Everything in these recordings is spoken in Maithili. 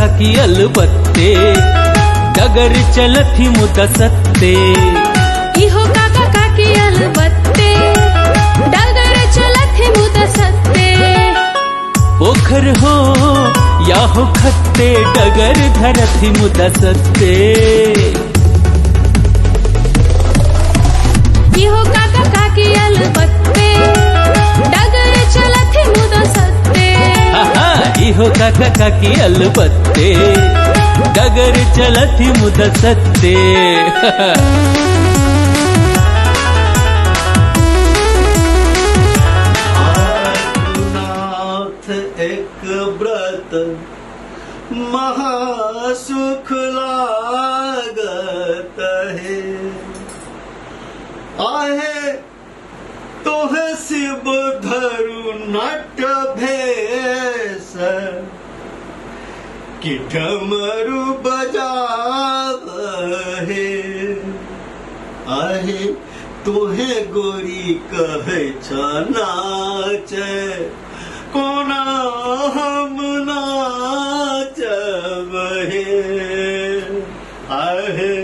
काकी अलबत्ते, डगर चलथि मुदा सत्ते। इहो काका काकी अलबत्ते, डगर चलथि मुदा सत्ते। पोखर हो या हो खत्ते, डगर धरथि मुदा सत्ते। इहो काका काकी अलबत्ते, डगर चलथि मुदा सत्ते। आहा, इहो काका काकी अलबत्ते, डगर चलथि मुदा सत्ते। नाथ एक व्रत महासुख लागत है, आहे तोहे शिव धरु नट भेष, कि डमरू बजावे। आहे तोहे गोरी कहै छ नाचे, कोना हम नाचब हे। आहे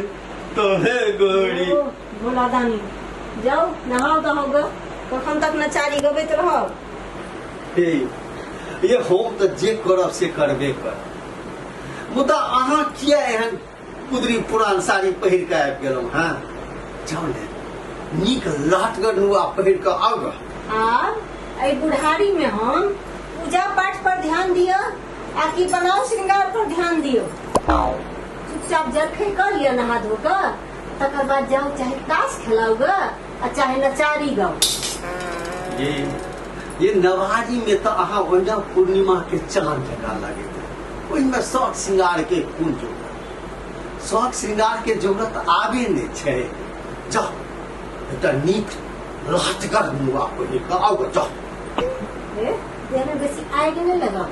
तोहे गोरी। ओ, भोला दानी, जाउ नहाउ दहाउ ग, कखन तक नचारी गबैत रहब? हे ये हम तऽ जे करब से करबे करब, मुदा अहाँ किया एहन कुदरी पुरान साड़ी पहिर कऽ आबि गेलहुँ? हँ, जाउ ने, नीक लहटगर नुआ पहिर कऽ आउ गऽ। आब एहि बुढ़ारी में हम पूजा पाठ पर ध्यान दिअ आ कि बनाओ श्रृंगार पर ध्यान दियौ? चुपचाप जलखै कऽ लिअ नहा धो कऽ, तकर बाद जाउ, चाहे ताश खेलाउ ग आ चाहे नचारी गाउ। ये नवारी में तऽ अहाँ ओहिना पूर्णिमा के चांद जकाँ लगैत रहै। ओहिमे शौक श्रृंगार के कोन जरूरत? शौक श्रृंगार के जरूरत आबे नहि छै। जाउ, एकटा नीक लहटगर नुआ पहिर कऽ आउ गऽ, जाउ। हे, देहमे बेसी आगि नहि लगाउ।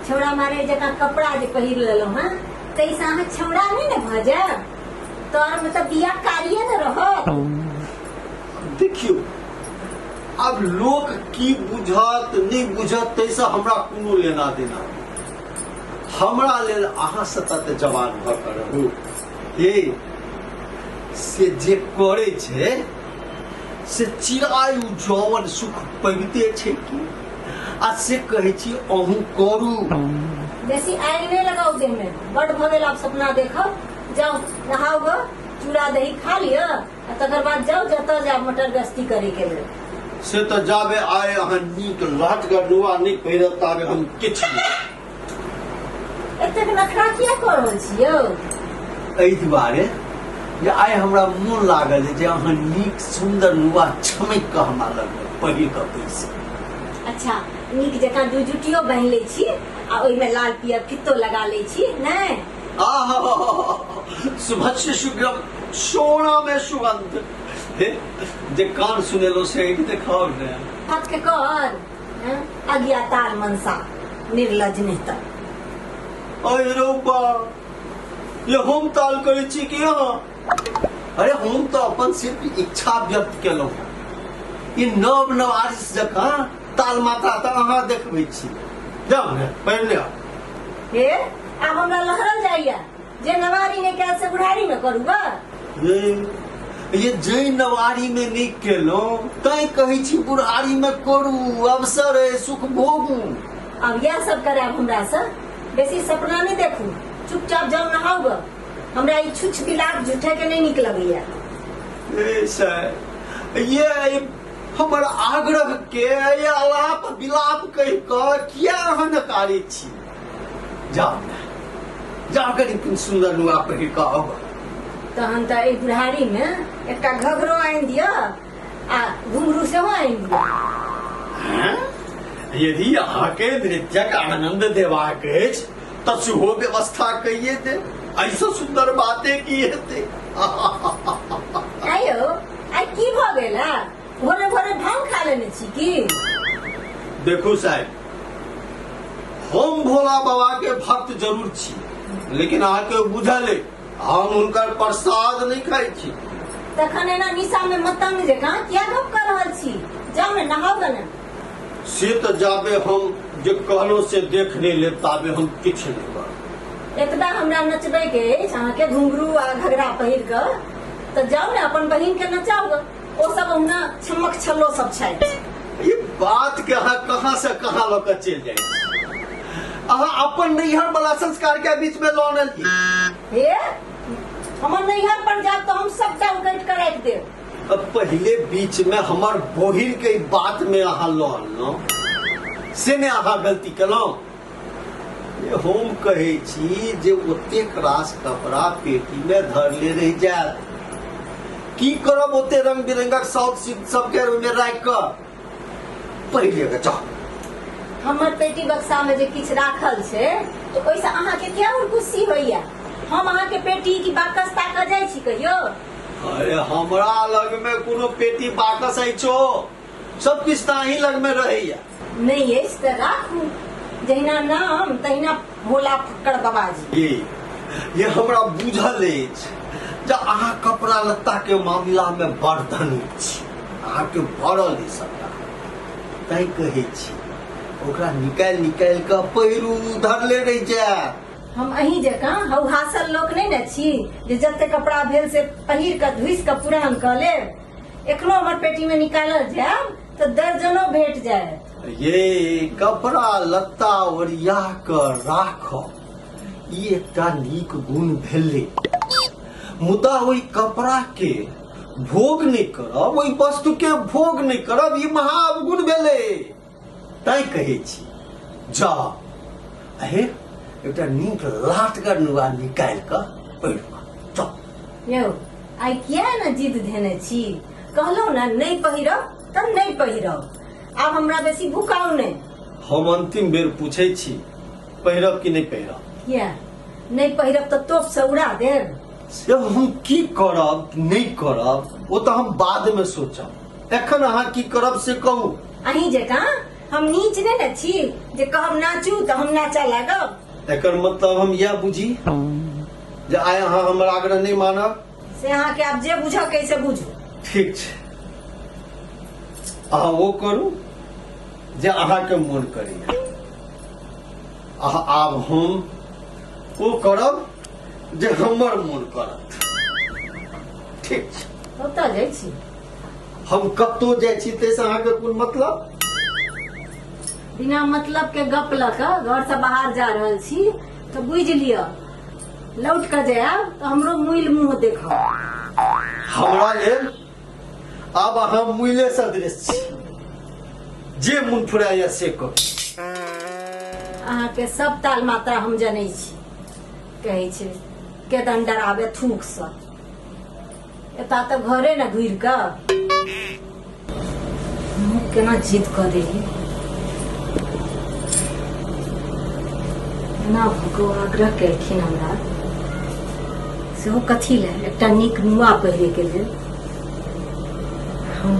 छौड़ा मारे जकाँ कपड़ा जे पहिर लेलहुँ हँ, ताहिसँ अहाँ छौड़ा नहि ने भऽ जायब। तरमे तऽ बिया कारिये ने रहत। देखियौ, आब लोक की बुझत नहि बुझत ताहिसँ हमरा कोनो लेना देना नहि। हमरा लेल अहाँ सतत जवान भऽ कऽ रहू। हे, से जे करै छै से चिरायु जौवन सुख पबिते छै की, आ से कहै छी अहूँ करू। बेसी आगि नहि लगाउ देहमे, बड भऽ गेल आब सपना देखब। जाउ नहाउ गऽ, चूड़ा दही खा लिअ आ तकर बाद जाउ जतऽ जायब मटर गश्ती करे के लेल। से तऽ जाबे आइ अहाँ नीक लहटगर नुआ नहि पहिरब ताबे हम किछु नहि। एतेक नखरा किया कऽ रहल छी यौ? एहि दुआरे जे आइ हमरा मोन लागल जे अहाँ नीक सुन्दर नुआ छमकि कऽ हमरा लग पहिर कऽ बैसी। अच्छा, नीक जकाँ दू जुटियो बान्हि लै छी आ ओहिमे लाल पियर फित्तो लगा लै छी, नहि? आहा, शुभस्य शुभ्रम सोना में सुगंध। हे, जे कान सुनेलो से आँखि देखाओ ने। हाथ के कर अगिया ताल मनसा निर्लज नहीं त। अरे रौबा, ये हम ताल करै छी कि अहाँ? अरे हम तऽ अपन सिर्फ इच्छा व्यक्त केलहुँ हेँ। ई नव नव आरिस जकाँ ताल मात्रा तऽ अहाँ देखबै छी। जाउ ने, पहिरने आउ। हे, आब हमरा लहरल जाइया जे नवारी नहि कयल से बुढ़ारी मे करू ग। ये जै नवारी में नहि केलहुँ तैं कहै छी बुढ़ारी में करू, अवसर अइ, सुख भोगू। आब इएह सब करायब हमरा से, बेसी सपना नहि देखू, चुपचाप जाउ नहाउ ग। हमरा ई छुछ बिलाक झूठे के नहि नीक लगैया। ए साहब, ये हमर आग्रह के ये अलाप बिलाप कहि कऽ किया अहाँ नकारै छी? जाउ ने, जाउ कनि तुम सुन्दर नुआ पहिर कऽ आउ। तहन तऽ एहि बुढ़ारी मे एकटा घघरो आनि दिअ आ घुंघरू सेहो आनि दिअ। हैं? यदि अहाँके नृत्यक आनंद देबाक अछि तऽ सेहो व्यवस्था कइए देब। एहिसँ सुन्दर बाते की हेतै? आइयो आइ की भऽ गेल है? भोरे भोरे भांग खा लेने छी की? देखू साहेब, हम भोला बाबा के भक्त जरूर छी, लेकिन अहाँके बुझल अइ हम हुनकर प्रसाद नहि खाइ छी। तखन एना निशा में मतंग जकाँ किया गप कऽ रहल छी? जाउ ने नहाउ गऽ ने। से तऽ जाबे हम जे कहलहुँ से देख नहि लेब ताबे हम किछु नहि करब। एतबा हमरा नचबै के अछि अहाँके घुंघरू आ घघरा पहिर कऽ, तऽ जाउ ने अपन बहिन के नचाउ ग। ओ सब ओहुना छमक छल्लो सब छथि। ई बात के अहाँ कहाँ से कहाँ लऽ कऽ चलि जाइ छी? अहाँ अपन नैहर वाला संस्कार के बीच में लऽ अनलियै। हे, हमर नैहर पर जायब तऽ हम सबटा उकटि कऽ राखि देब। अब पहिले बीच में हमर बहिन के ई बात में अहाँ लऽ अनलहुँ, से ने अहाँ गलती केलहुँ। ये हम कहै छी जे ओतेक रास कपड़ा पेटी में धरले रहि जायत, की करब ओते रंग बिरंगक साउथ सीट सबके ओहिमे राखि कऽ पहिले के जाउ। हमर पेटी बक्सा में जे किछु राखल छै तऽ ओहिसँ अहाँके किया खुशी होइया? हम अहाँके पेटी की बाकस ताकऽ जाइ छी कहियो? अरे हमरा लग में कोनो पेटी बाकस अछि? सब किछु तऽ अहीं लग में रहैया। नहि अछि तऽ राखू, जहिना नाम तहिना भोला फक्कड़ बाबाजी। ये हमरा बुझल अछि जे अहाँ कपड़ा लत्ता के मामला में बड़ धनी छी, अहाँके भरल अछि सबटा, तैं कहै छी ओकरा निकालि निकालि कऽ पहिरू, धरले रहि जायत। हम अहीं जकाँ हौहासल लोक नहि ने छी जे जते कपड़ा भेल से पहिर कऽ धुसि कऽ पुरान कऽ लेब। एखनो हमर पेटी में निकालल जायब तऽ दर्जनो भेट जायत। ये कपड़ा लत्ता ओरिया कऽ राखब ई एकटा नीक गुण भेलै, मुदा ओहि कपड़ा के भोग नहि करब, ओहि वस्तु के भोग नहि करब, ई महा अवगुण भेलै। तैं कहै छी जा अहे एकटा नीक लाटगर नुआ निकालि कऽ पहिर कऽ चल। यौ आइ किया ने जिद धेने छी? कहलहुँ ने नहि पहिरब तऽ नहि पहिरब। आब हमरा बेसी भुकाउ नहि। हम अंतिम बेर पूछै छी, पहिरब कि नहि पहिरब? किया नहि पहिरब तऽ तोप से उड़ा देब? से हम की करब नहि करब ओ तऽ हम बाद में सोचब, एखन अहाँ की करब से कहू। अहीं जकाँ हम नीच नहि ने छी जे कहब नाचू तऽ हम नाचऽ लागब। एकर मतलब हम इएह बुझी जे आइ अहाँ हमर आग्रह नहि मानब? से अहाँके आब जे बुझऽ के से बुझू। ठीक छै, अहाँ ओ करू जे अहाँके मोन करैया, आब हम ओ करब जे हमर मोन करत। ठीक छै। कतऽ जाइ छी? हम कतौ जाइ छी ताहिसँ अहाँके कोन मतलब? बिना मतलब के गप लऽ कऽ घर से बाहर जा रहल छी तऽ बुझि लिअ, लौट कऽ जायब तऽ हमरो मुइल मुँह देखब। हमरा लेल आब अहाँ मुइले सदृश छी, जे मोन फुराइए से करू। अहाँके सब ताल मात्रा हम जनै छी। कहै छै केदन डराबे थूकसँ, एता तऽ घरे ने घुरि कऽ मुँह केना जिद कऽ देली। एना भऽ कऽ आग्रह केलखिन हमरा, सेहो कथी लए? एकटा नीक नुआ पहिरेके लेल। हम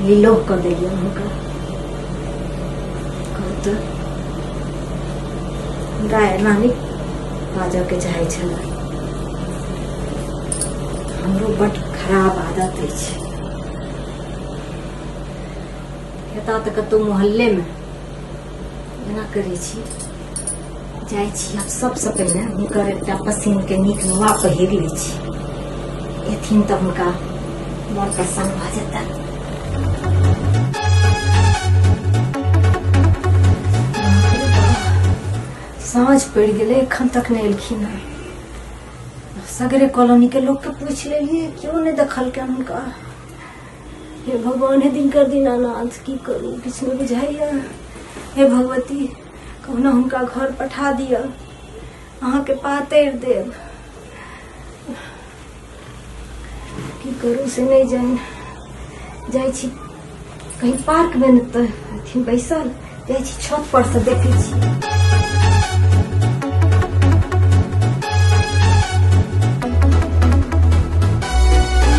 लीलोह कऽ देलियनि हुनका। कहू तऽ हमरा एना नहि बाजऽके चाहै छलै, हमरो बड्ड खराब आदत अछि। एतऽ तऽ कतहु मोहल्लेमे एना करै छी, जाइ छी आब सबसँ पहिने हुनकर एकटा पसीनके नीक नुआ पहिर लै छी, एथिन तऽ हुनका मोन प्रसन्न भऽ जेतनि। साँझ पड़ि गेलै, एखन तक नहि एलखिन हँ। सगरे कॉलोनी के लोग के पूछ लेलिए, क्यों नहीं देखलकनि हुनका। हे भगवान, हे दिनकर दीनानाथ, की करू किछु नहि बुझाइया। हे भगवती, कहुना हुनका घर पठा दिअ, अहाँके पातरि देब। की करू से नहि जानि। जाइ छी कहीं पार्क में ने तऽ अथिन बैसल, जाइ छी छत पर से देखै छी।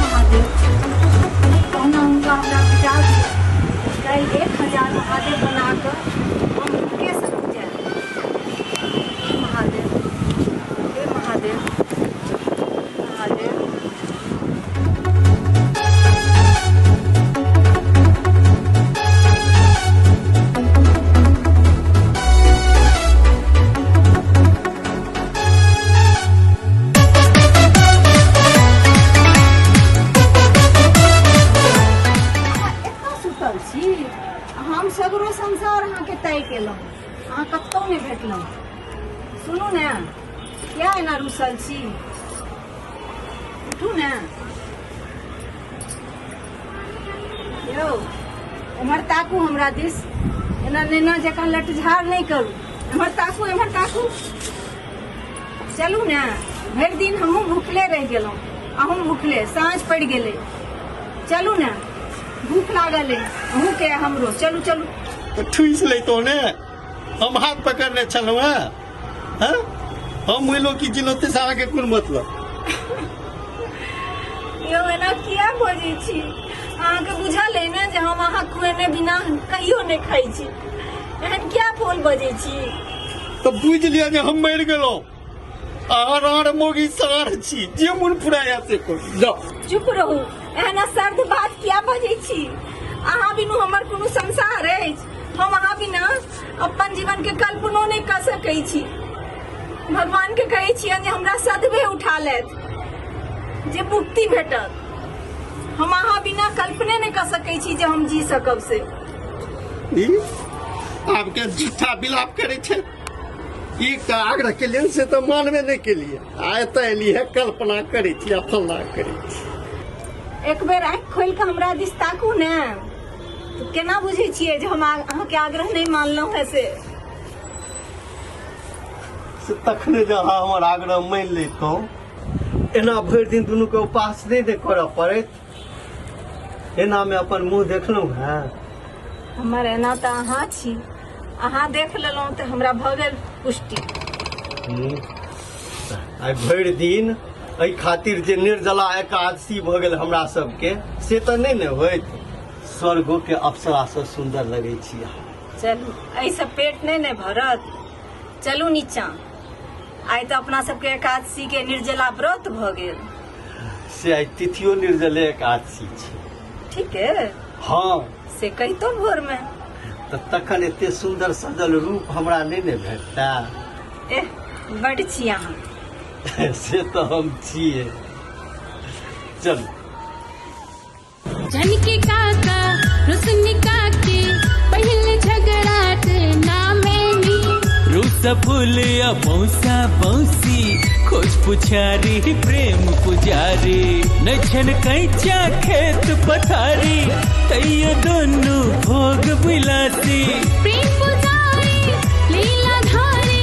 महादेव, कहुना हुनका हमरा भेटा दिअ। काल्हि 1000 महादेव बना कऽ हम हुनकेसँ पूजायब। हे महादेव, हे महादेव, महादेव। ताकि एलहुँ, अहाँ कतहु नहि भेटलहुँ। सुनू ने, किया एना रुसल छी? उठू ने यौ, एम्हर ताकू हमरा दिस, एना नेना जकाँ लटझाड़ नहि करू। एम्हर ताकू, एम्हर ताकू। चलू ने, भरि दिन हमहूँ भूखले रहि गेलहुँ, अहूँ भूखले, साँझ पड़ि गेलै। चलू ने, भूख लागल अइ अहूँके हमरो। चलू चलू। तऽ ठूसि लैतहुँ ने, हम हाथ पकड़ने छलहुँ हेँ। हँ, हम मुइलो कि जिलो ताहिसँ अहाँके कोन मतलब? यौ एना किया बजै छी? अहाँके बुझल अइ ने जे हम अहाँ खुएने बिना कहियो नहि खाइ छी। एहन किया फोन बजै छी? तऽ बुझि लिअ जे हम मरि गेलहुँ। अहाँ राड़ मोगी साढ़ छी, जे मन फुराया से करू, जाओ। चुप रहू, एहन असर्ध बात किया बजै छी? अहाँ बिनु हमर कोनो संसार अछि? हम अहाँ बिना अपन जीवन के कल्पनो नहि कऽ सकै छी। भगवान के कहै छियनि जे हमरा सदबे उठा लेत जे मुक्ति भेटत। हम अहाँ बिना कल्पने नहि कऽ सकै छी जे हम जी सकब से। ई आब के झूठा विलाप करै छै। एक तऽ आग्रह केलियनि से तऽ मानबे नहि केलियै, आ एतऽ एलियै है कल्पना करै छी आ फल्ला करै छी। एक बेर आँखि खोलि कऽ हमरा दिस ताकू ने, तऽ केना बुझै छियै जे हम अहाँके आग्रह नहि मानलहुँ है से? से तखने जे अहाँ हमर आग्रह मानि लैतहुँ, एना भरि दिन दुनूके उपास नहि ने करऽ पड़ैत। एनामे अपन मुँह देखलहुँ हेँ? हमर एना तऽ अहाँ छी, अहाँ देख लेलहुँ तऽ हमरा भऽ गेल पुष्टि। आइ भरि दिन एहि खातिर जे निर्जला एकादशी भऽ गेल हमरा सबके, से तऽ नहि ने होइत। स्वर्गो के अप्सरा से सुन्दर लगै छी अहाँ। चलू, एहिसँ पेट नहि ने भरत। चलू नीचाँ, आइ तऽ अपना सबके एकादशी के निर्जला व्रत भऽ गेल। से आइ तिथियो निर्जले एकादशी छै। ठीक है। हाँ। से कहितो भोर में। तऽ तखन एते सुन्दर सजल रूप हमरा नहि ने भेटता। एह, बड छी अहाँ। से तऽ हम छियै। चलू। झनके काका रुसनी काके पहले झगड़ाट ना मैनी। रूस फूलिया मौसा मौसी खोज पुछारी प्रेम पुजारी, नछन कैचा खेत पथारी तैयो दोनों भोग विलासी। प्रेम पुजारी लीला धारी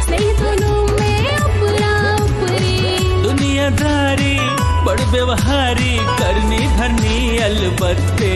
स्नेह दोनों में उपरा उपरी। दुनियादारी बड़ व्यवहारी करनी धरनी अलबत्ते।